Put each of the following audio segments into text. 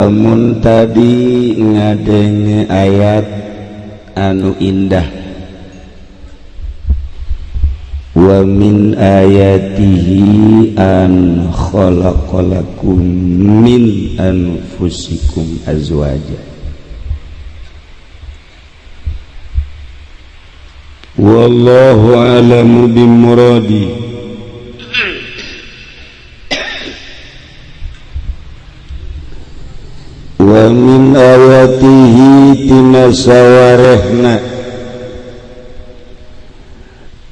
Lamun tadi ngadenge ayat anu indah, wa min ayatihi an khalaqalakum min anfusikum azwaja. Wallahu a'lamu bimuradi. Wa min ayatihi tina sawarehna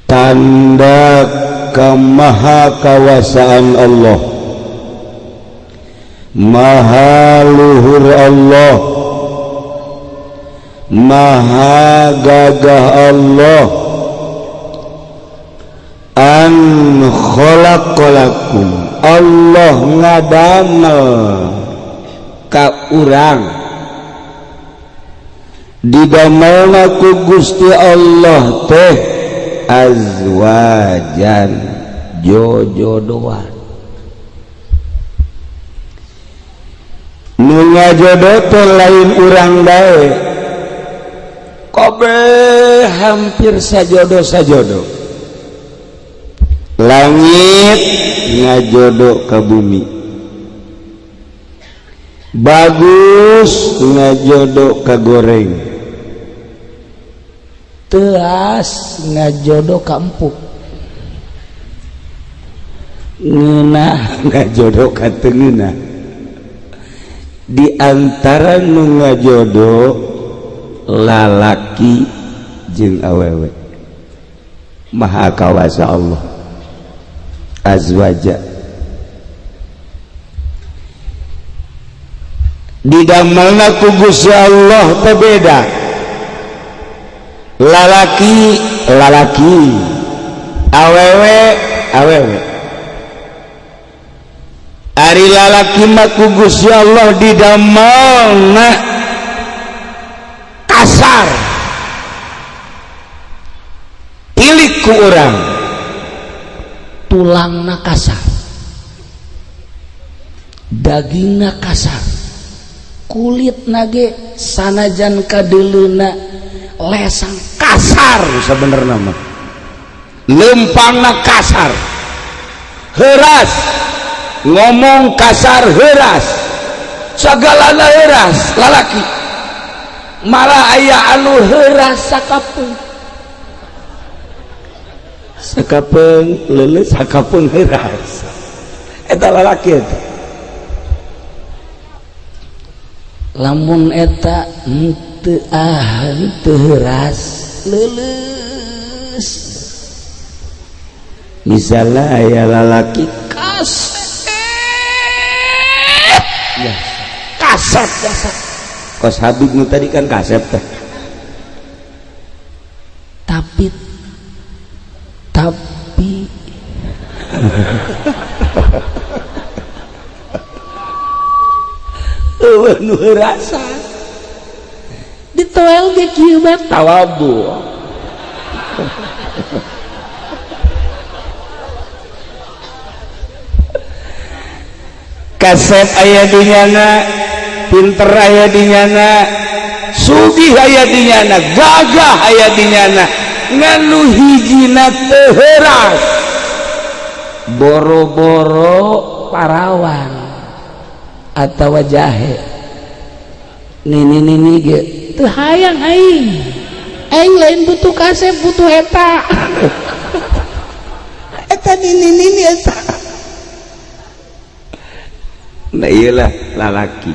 tanda kamaha kawasaan Allah, maha luhur Allah, maha gagah Allah, an khalaqalakum, Allah ngadamel ka urang, didamelna ku Gusti Allah teh azwajan, jojodoan. Nu ngajodoh teh lain urang bae, kabeh hampir sajodo-sajodo. Langit ngajodoh ka bumi, bagus ngajodoh ka goreng, teas ngajodoh ka empuk, ngeunah ngajodoh ka teu ngeunah. Di antara nu ngajodoh lalaki jeung awewe, maha kawasa Allah azwaja. Didamelna ku Gusti Allah teh beda, lalaki lalaki, awewe awewe. Ari lalaki mah ku Gusti Allah didamelna kasar, tilik ku urang, tulangna kasar, dagingna kasar, kulit nage sanajan kadeleuna lesang kasar sebenarnya mah, lempangna kasar, heuras, ngomong kasar heuras, sagalana heuras lalaki. Malah aya anu heuras sakapeung, sakapeung leuleus, sakapeung heuras, eta lalaki eta. Lamun eta henteu ah henteu heuras leuleus. Misalnya aya lalaki kasep ya, kasep biasa, kos Habib nu tadi kan kasep teh, tapi eueuh nu heurasa ditoel ge kieu bae tawabu. Kasep aya di nyana, pinter aya di nyana, sugih aya di nyana, gagah aya di nyana, ngan nu hijina teu heuras, boro-boro parawan atawa jahe, nini-nini ge teu hayang aing, aing lain butuh kasep, butuh eta. Eta nini-nini eta. Nah iyalah lalaki.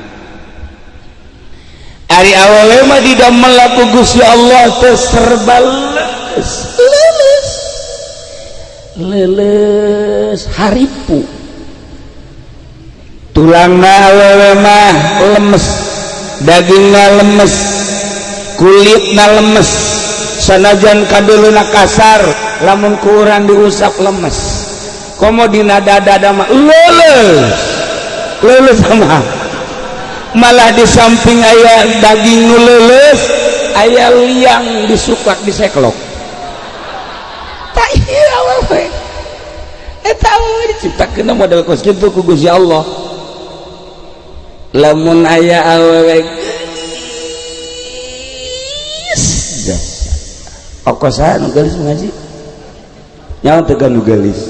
Ari awewe mah didamel ku Gusti Allah teh serba leles, leles, leles haripu. Tulangna awewe mah lemes, dagingna lemes, kulitna lemes, sanajan kadeuleuna kasar, lamun ku urang diusap lemes. Komo dina dada mah leuleus, leuleus mah. Malah di samping aya daging nu leuleus, aya liang disukat diseklok. Tak ieu awewe. Eta awewe diciptakeun model kos kitu ku Gusti Allah. Lamun aya awewe geulis okosan nu geulis ngaji nyawa teu nu geulis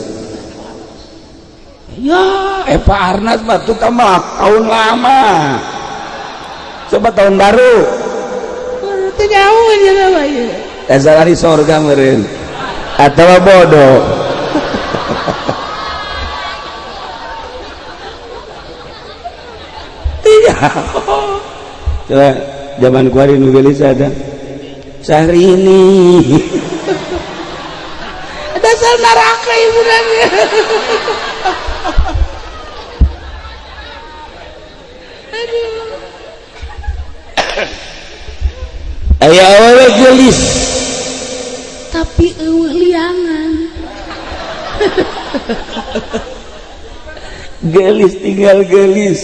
ya Epa Arnas mah tukang mah tahun lama coba tahun baru teu nyaho nya mah ieu di sorga meureun atawa bodoh. Iya. Coba zaman kuari nu geulis ada Syahrini. Dasar neraka ibu nanya. Aduh. Aya awewe geulis tapi eueuh liangan. Geulis tinggal geulis,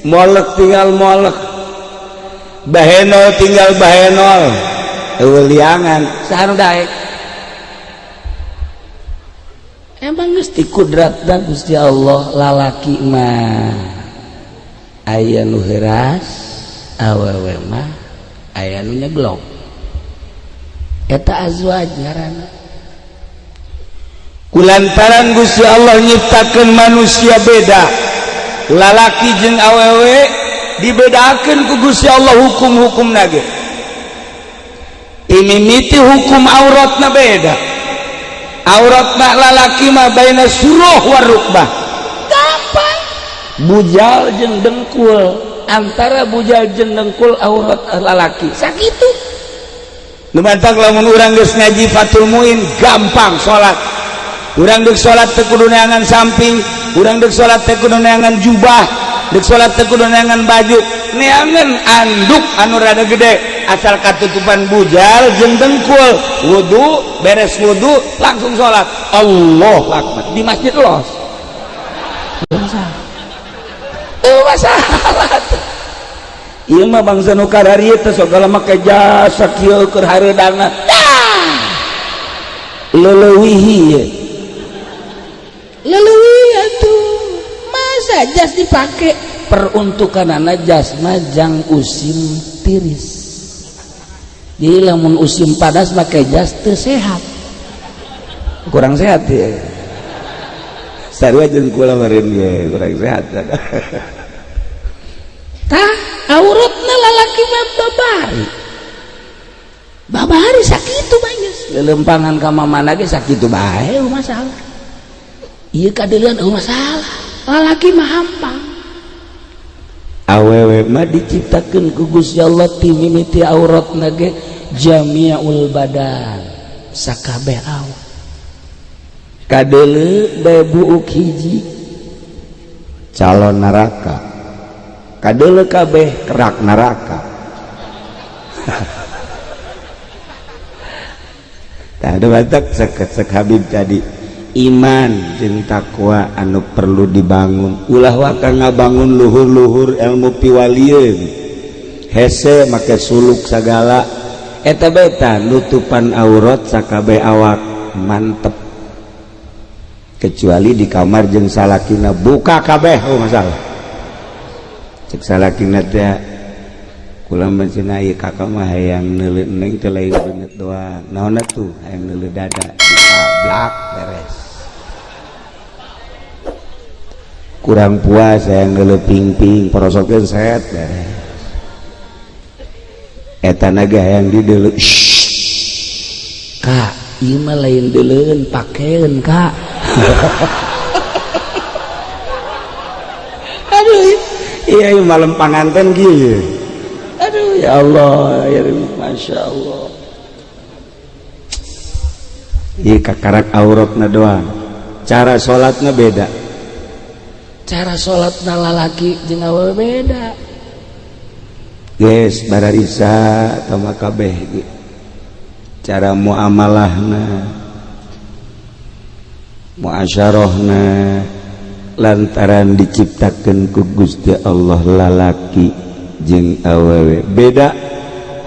molek tinggal molek, bahenol tinggal bahenol, eueuh liangan saha nu daek. Emang geus dikudratna Gusti Allah lalaki mah aya nu heuras, awewe mah aya nu nyeglok. Eta azwaj ngaranna. Kulantaran Gusti Allah nyiptakeun manusia beda, lalaki jeung awewe dibedakeun ku Gusti Allah hukum-hukumna ge. Imimiti hukum auratna beda. Auratna lalaki mah baina suruh wa rukbah. Gampang. Bujal jeung dengkul, antara bujal jeung dengkul aurat lalaki. Sakitu. Nu mantang lamun urang geus ngaji Fathul Muin gampang salat. Urang deuk salat teu kudu neangan samping, urang deuk salat teu kudu neangan jubah, deuk salat teu kudu neangan baju, neangan anduk anu rada gede asal katutupan bujal jeung dengkul. Wudu, beres wudu langsung salat. Allahu akbar. Di masjid los. Oh, masalah. Ieu mah bangsa nu kararieu teh sagala make jasa kieu keur hareudana. Leleuwihi ye. Leleuwih atuh. Masa jas dipake? Peruntukanana jas mah jang usim tiris. Jadi lamun usim panas make jas teu sehat. Kurang sehat ya. Sarua jeung kula meureun ge kurang sehat. Tah auratna lalaki mah babari. Babari sakitu bae geus. Lelempangan ka mamana ge sakitu bae masalah. Ieu kadeuleun eueuh masalah. Lalaki mah hampang. Awewe mah diciptakeun ku Gusti Allah ti mimiti auratna ge jami'ul badan sakabeh awak. Kadeuleu bae buuk hiji calon neraka. Kadeuleu kabeh kerak neraka. Tah da batak sek Habib tadi iman jeung takwa anu perlu dibangun. Ulah waka ngabangun luhur-luhur ilmu piwalieun. Hese make suluk sagala eta beta nutupan aurat sakabeh awak mantep. Kecuali di kamar jeung salakina buka kabeh oh masalah. Cek salakina teh kula mah cenah ieu kakak mah hayang neuleuh neng teh lain beungeut doang. Naon atuh hayang neuleuh dada ditablak beres. Kurang puas hayang neuleuh pingping porosokeun set beres. Eta na ge hayang dideuleu. Kak, ieu mah lain deuleueun pakeun kak. Aduh, iya malam panganten kieu. Aduh ya Allah, ya Masya Allah. Iya kakarak auratna doang. Cara sholatna beda. Cara sholatna lalaki jeung awewe beda. Guys, bararisa tama kabeh ge. Cara muamalahna, muasyarahna lantaran diciptakeun ku Gusti Allah lalaki jeung awewe beda,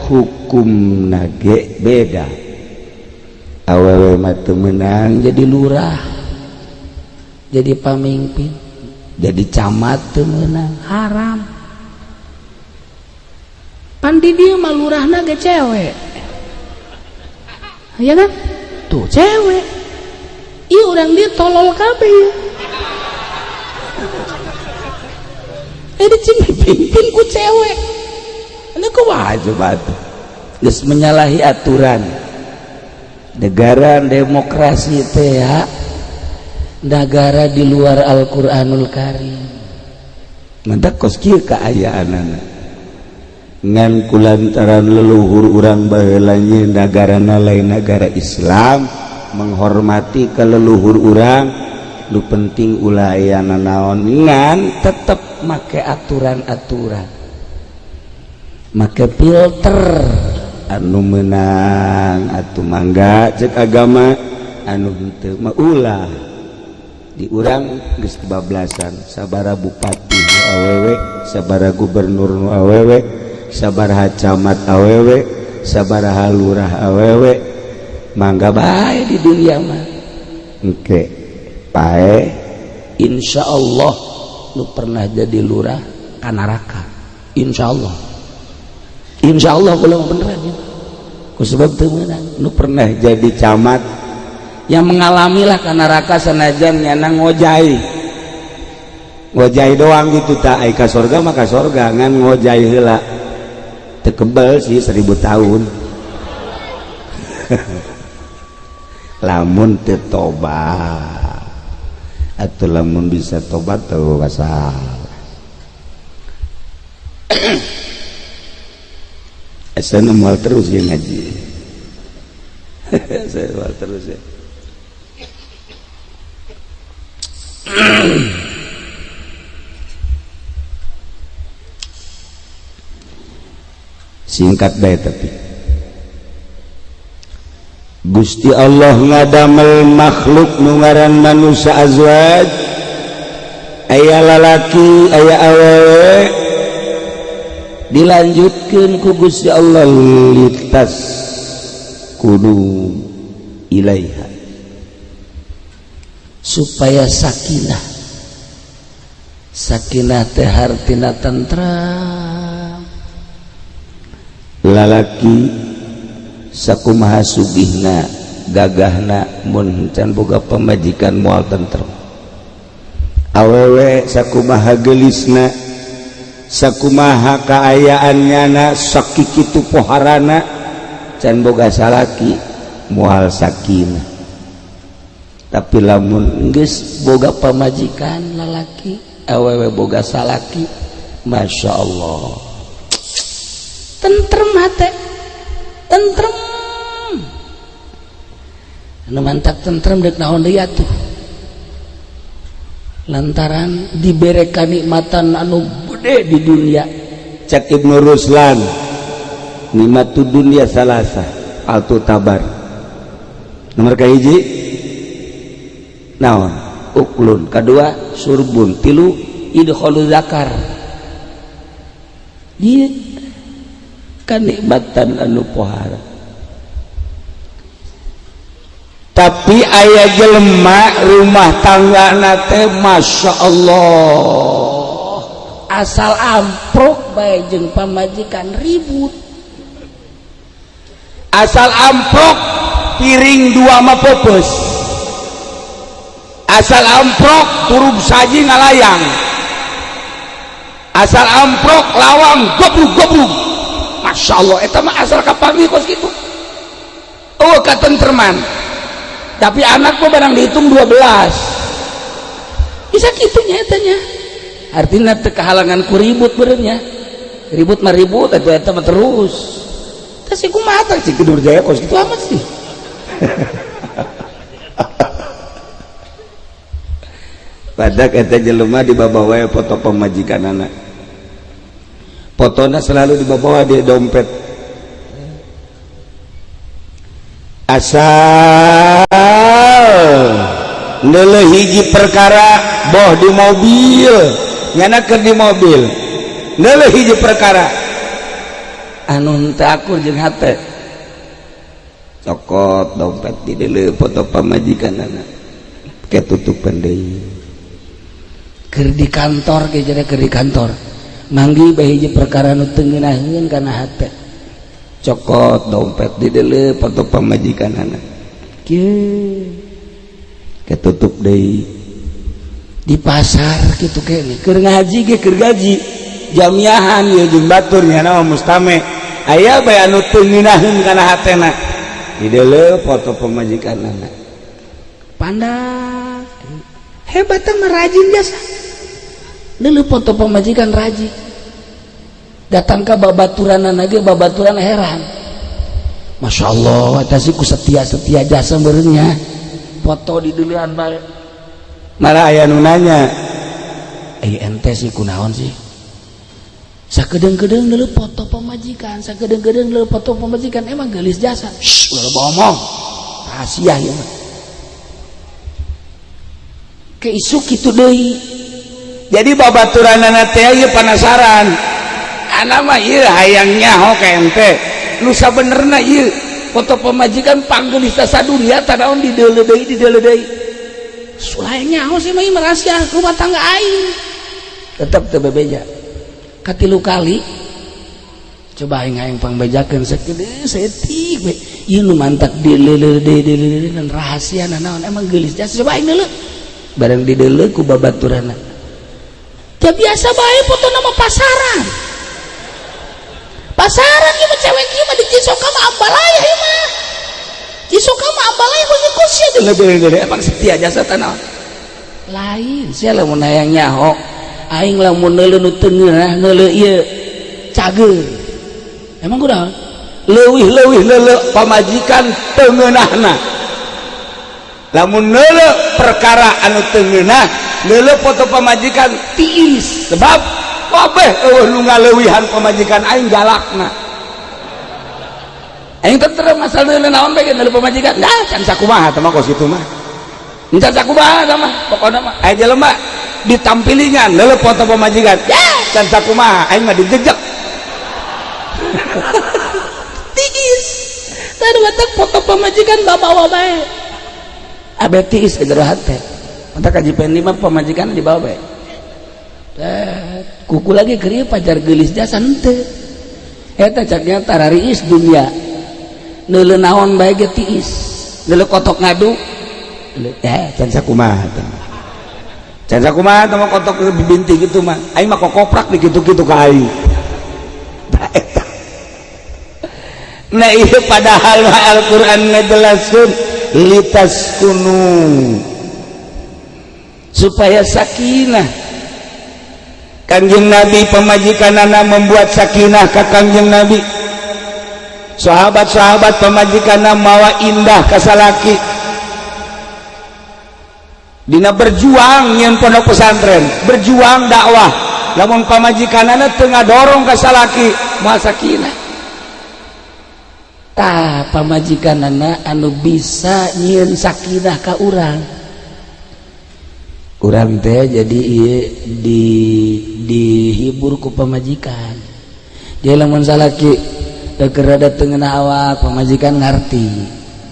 hukumna ge beda. Awewe mah teu meunang jadi lurah, jadi pamimpin. Jadi camat teu meunang, haram. Pan di dieu mah lurahna ge cewek. Ya kan? Tuh cewek. Ieu urang dieu tolol kabeh ieu. Cing dipimpin ku cewek. Ini kumaha coba tuh? Geus menyalahi aturan. Negara demokrasi teh ya, negara di luar Al-Qur'anul Karim. Mantak kos kieu kaayaanana. Ngan kulantaran leluhur urang baheula negarana lain negara Islam, menghormati ke leluhur urang, nu penting ulah aya nanaon ngan tetep make aturan-aturan, make filter anu menang atuh mangga cek agama, anu henteu mah ulah. Di urang geus kebablasan, sabara bupati nu awewe, sabara gubernur nu awewe, sabaraha camat awewe, sabaraha lurah awewe, mangga bae di dunia mah. Engke pae insyaallah lu pernah jadi lurah ka neraka, insyaallah. Insyaallah kula beneran ya. Ku sebab teu meunang nu pernah jadi camat yang mengalamilah ka neraka sanajan nyana ngojai. Ngojai doang gitu tak ai ka sorga mah ka sorga ngan ngojai heula. Teu kebel sih 1000 tahun. Lamun teu tobat atau lamun bisa tobat teu masalah. Saya mual terus ya ngaji. Saya mual terus ya. Singkat bae tapi Gusti Allah ngadamel makhluk nu ngaran manusia azwaj, aya lalaki aya awewe, dilanjutkeun ku Gusti Allah litas kudu ilaiha, supaya sakinah. Sakinah teh hartina tentram. Lalaki sakumaha sugihna gagahna mun can boga pamajikan moal tentrem. Awewe sakumaha geulisna, sakumaha kaayaannyana, sakikitu poharana can boga salaki moal sakinah. Tapi lamun geus boga pamajikan lalaki, awewe boga salaki, Masya Allah tentrem hate, tentrem. Anu mantak tentrem dek naon deui atuh, lantaran dibere kanikmatan anu gede di dunia. Cak Ibnu Ruslan, nikmatu dunia salasa altu tabar. Nomor kahiji naon? Uklun, kedua surbun, tilu idkhalu zakar. Dia kanikmatan anu pohara. Tapi aya jelema rumah tangga teh Masya Allah asal amprok bae jeung pamajikan ribut, asal amprok piring dua mah popes, asal amprok turub saji ngalayang, asal amprok lawang gobrug-gobrug. Masya Allah eta mah asal kapanggih kos kitu. Oh katentreman. Tapi anak mah barang dihitung 12. Bisa kitunya etanya. Artinya teu kahalangan ku ribut beureunya. Ribut mah ribut atuh eta mah terus. Tah si kumaha tah si Kidur Jaya kos kitu amat sih. Badak eta jelema dibawa wae foto pamajikanana. Fotona selalu dibawa di dompet. Asal neuleuh hiji perkara boh di mobil, nyana keur di mobil. Neuleuh hiji perkara anu teu akur jeung hate. Cokot dompet di deuleuh foto pamajikanana. Ketutupan deui. Keur di kantor ge, jadi keur di kantor manggih bae hiji perkara nu teu ngeunaheun kana hate, cokot dompet, dideuleu foto pamajikanana. Kieu. Ketutup deui. Di pasar kitu kene. Keur ngaji ge, keur gaji jamiahan ieu jeung batur nya mah mustame, aya bae anu teu ngeunaheun kana hatena, dideuleu foto pamajikanana. Pandak hebat mah, rajin jasa dulu foto pemajikan, rajin datang ke babaturan ge, babaturan heran, "Masya Allah, eta sih ku setia setia jasa meureunnya, foto di duluan bae." Malah aya nu nanya. "Eh, ente sih kunaon sih, sakedeung-kedeung dulu foto pemajikan, sakedeung-kedeung dulu foto pemajikan, emang gelis jasa?" "Shh, ulah ngomong, rahasia ya mah." Ke isuk kitu deui. Jadi babaturanana teh ieu penasaran, "Ana mah ieu hayang nyaho ka ente nu sabenerna, ieu foto pemajikan panggelis sadunia tanaon dideuleu deui, dideuleu deui?" "Sulai nyaho sih mah, rahasia rumah tangga aing." Tetep teu bebeja. Katilu kali coba aing aing pangbejakeun sakedeung saeutik we, ieu nu mantak dileuleu deui, dileuleu dan rahasia naon, emang geulis jasa, coba aing deuleu." Bareng dideuleu ku babaturana, "Ya biasa bae, foto nama pasaran pasaran ieu mah, cewek ieu mah di Cisoka mah ambalaya, ieu mah Cisoka mah ambalaya beungeut ku sia." Deuleu, "Emang setia jasa tanaon?" "Lain sia, lamun hayang nyaho aing, lamun neuleu nu teu ngeunah, neuleu ieu cager, emang kunaon?" Leuwih-leuwih neuleu pamajikan teu ngeunahna, lamun neuleu perkara anu teu ngeunah, neuleu foto pamajikan tiis, sebab kabeh eueuh nu ngaleuwihan pamajikan aing galakna. Aing teh masalah neuleu naon bae, neuleu pamajikan, nah can sakumaha teh mah, kos kitu mah can sakumaha tah mah pokona mah. Aya jelema ditampilingan, neuleu foto pamajikan, ya can sakumaha, aing mah dijejek. Tiis tadi batak foto pamajikan bawa bae. Abe tiis ke jero hate. Mata kaji pendi mah pamajikan dibawa bae. Kuku lagi keur pajar geulis jasa henteu eta, caknya tarariis dunia, neuleu naon bae ge tiis, neuleu kotok ngadu. Ya can sakumaha teh, can sakumaha teh mah, kotok bibinti gitu mah aing mah kokoprak di kitu-kitu ka aing. Tah eta. Nah, iya, padahal mah Al-Qur'an ngajelaskeun litaskunu, supaya sakinah. Kanjeng Nabi, pamajikanana membuat sakinah ka Kanjeng Nabi. Sahabat-sahabat, pamajikanna mawa indah ka salaki. Dina berjuang yang pondok pesantren, berjuang dakwah, lamun pamajikanana teu ngadorong ka salaki, moal sakinah. Tah, pamajikanana anu bisa nyieun sakinah ka urang. Urang teh jadi ieu di dihibur ku pamajikan. Jadi lamun salaki keur rada teu ngeunah awak, pamajikan ngarti,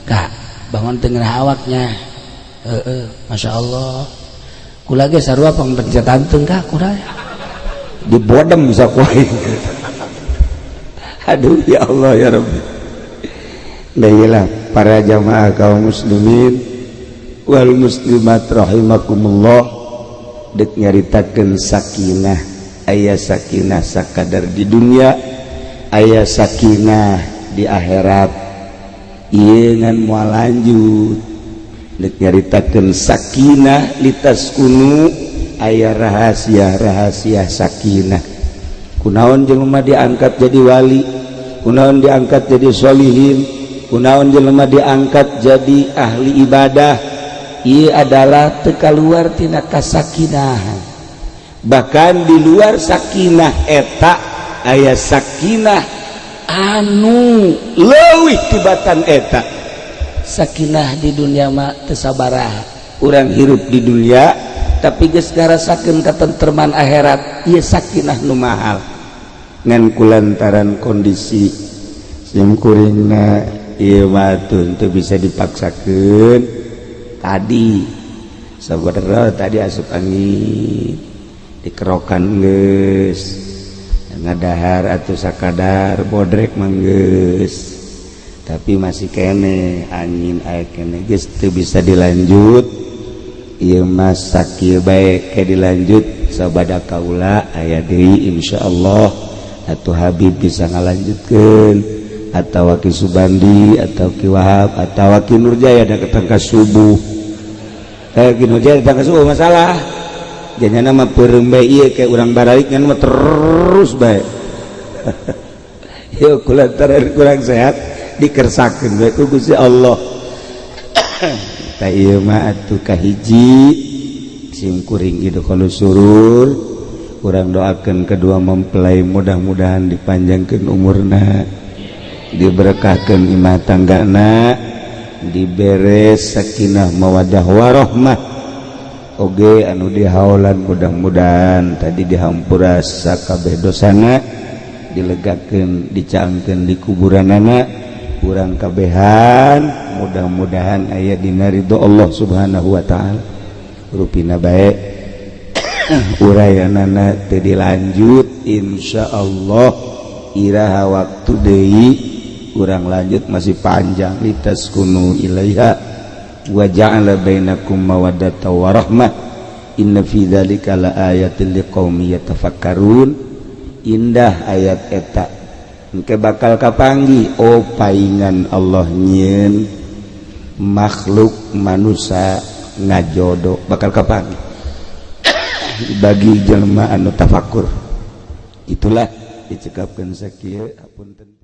"Kak, bangun teu ngeunah awaknya." "Heeh, Masya Allah, kula ge sarua pangpencetan teu kak kurang." Dibodem bisa ku aing. Aduh, ya Allah, ya Rabbi. Baiklah, para jamaah kaum muslimin wal muslimat rahimakumullah, dek nyaritakeun sakinah. Aya sakinah sakadar di dunia, aya sakinah di akhirat. Ieu ngan moal lanjut, dek nyaritakeun sakinah litaskunu. Aya rahasia-rahasia sakinah, kunaon jelema diangkat jadi wali, kunaon diangkat jadi solihin, kunaon jelema diangkat jadi ahli ibadah. Ia adalah teu kaluar tina kasakinahan. Bahkan di luar sakinah eta aya sakinah anu leuwih tibatan eta. Sakinah di dunia mah teu sabaraha. Urang hirup di dunia tapi geus ngarasakeun katentreman akhirat, ieu sakinah nu mahal. Ngan kulantaran kondisi sim kuringna ieu mah teu bisa dipaksakeun. Tadi saudara tadi asup angin. Dikerokan geus, ngadahar atau sakadar bodrek mah geus, tapi masih kene angin aya kene, geus teu bisa dilanjut. Ieu mah sakieu bae, ke dilanjut sabada kaula aya deui, insyaallah, atau Habib bisa ngalanjutkeun atau Ki Subandi atau Ki Wahab atau Ki Nurjaya. Ada ketangka subuh, eh, Ki Nurjaya datang subuh. Masalah jadinya mah peureum bae ieu, kayak urang baralik ngan mah terus bae. Yuk, kulantaran kurang sehat dikersakeun bae ku Gusti Allah. Tah, ieu mah atuh kahiji sim kuring idkhalus surur. Urang doakan kedua mempelai, mudah-mudahan dipanjangkan umurna, diberkahkan imah tanggana, diberes sakinah mawadah warohmah. Oge anu dihaolan, mudah-mudahan tadi dihampura sakabeh dosana, dilegakeun, dicangkeun di kuburanana. Urang kabehan mudah-mudahan aya dina ridho Allah Subhanahu wa taala. Rupina bae urayanana teu dilanjut, insyaallah iraha waktu deui urang lanjut, masih panjang. Litaskunu ilaiha wa ja'ala bainakum mawaddata wa rahmah, inna fi dzalika laayatin liqaumin yatafakkarun. Indah ayat eta, engke bakal kapanggih. Oh, paingan Allah nyieun makhluk manusia ngajodoh, bakal kapanggih bagi jelma anu tafakur. Itulah dicekapkan sakieu, apunten.